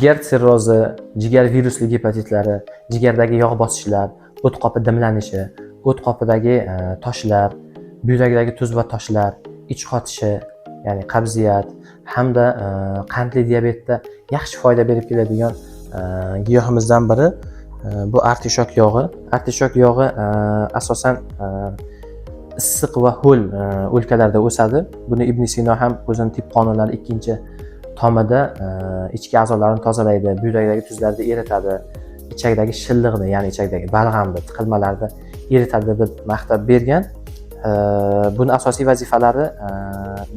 Jigar sirrozi, jigar virusli gepatitlari, jigardagi yog' bosishlar, o't qopi dimlanishi, o't qopidagi toshlar, buyrakdagi tuz va toshlar, ich qotishi, ya'ni qabziyat hamda qandli diabetda yaxshi foyda berib keladigan giyohimizdan biri bu artishok yog'i. Artishok yog'i asosan issiq va ho'l o'lkalarda o'sadi. Buni Ibn Sino ham o'zini tib qonunlari ikkinchi tomida ichki a'zolarni tozalaydi, buyrakdagi tuzlarni eritadi, ichakdagi shilliqni, ya'ni ichakdagi balg'amni, tiqilmalarni eritadi deb maqtab bergan. Buni asosiy vazifalari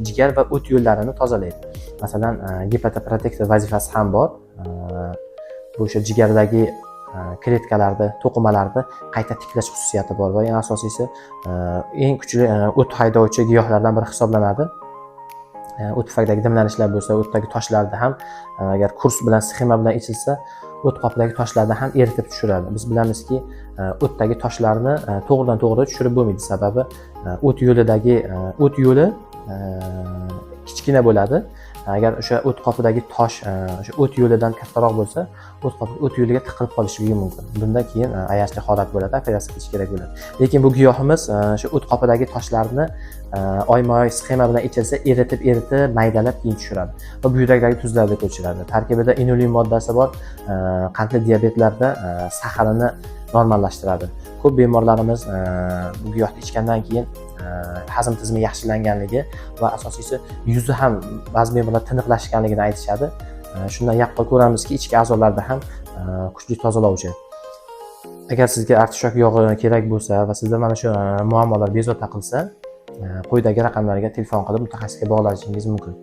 jigar va o't yo'llarini tozalaydi. Masalan, gepatoprotektor vazifasi ham bor. Bu o'sha jigardagi kletkalarni, to'qimalarni qayta tiklash xususiyati bor va eng asosiysi, eng kuchli o't haydovchi giyohlardan biri hisoblanadi. O't pufakdagi dimlanishlar bo'lsa, o'tdagi toshlarni ham agar kurs bilan, sxema bilan ichilsa, o't qopidagi toshlarni ham eritib tushiradi. Biz bilamizki, o'tdagi toshlarni to'g'ridan to'g'ri tushirib bo'lmaydi, sababi o't yo'lidagi o't yo'li kichkina bo'ladi. Agar o'sha o't qopidagi tosh o'sha o't yo'lidan kattaroq bo'lsa, o't qopi o't yo'liga tiqilib qolishligi mumkin. Bundan keyin ayanchli holat bo'ladi, operatsiya qilish kerak bo'ladi. Lekin bu giyohimiz o'sha o't qopidagi toshlarni oyma oy sxema bilan ichilsa, eritib eritib maydalab keyin tushiradi va buyrakdagi tuzlarni ko'chiradi. Tarkibida inulin moddasi bor, qandli diabetlarda saxarini normallashtiradi. Ko'p bemorlarimiz bu giyohni ichgandan keyin hazm tizimi yaxshilanganligi va asosiysi, yuzi ham ba'zi bemorlar tiniqlashganligini aytishadi. Shundan yaqqol ko'ramizki, ichki a'zolarda ham kuchli tozalovchi. Agar sizga artishok yog'i kerak bo'lsa va sizda mana shu muammolar bezovta qilsa, quyidagi raqamlarga telefon qilib, mutaxassisga bog'lanishingiz mumkin.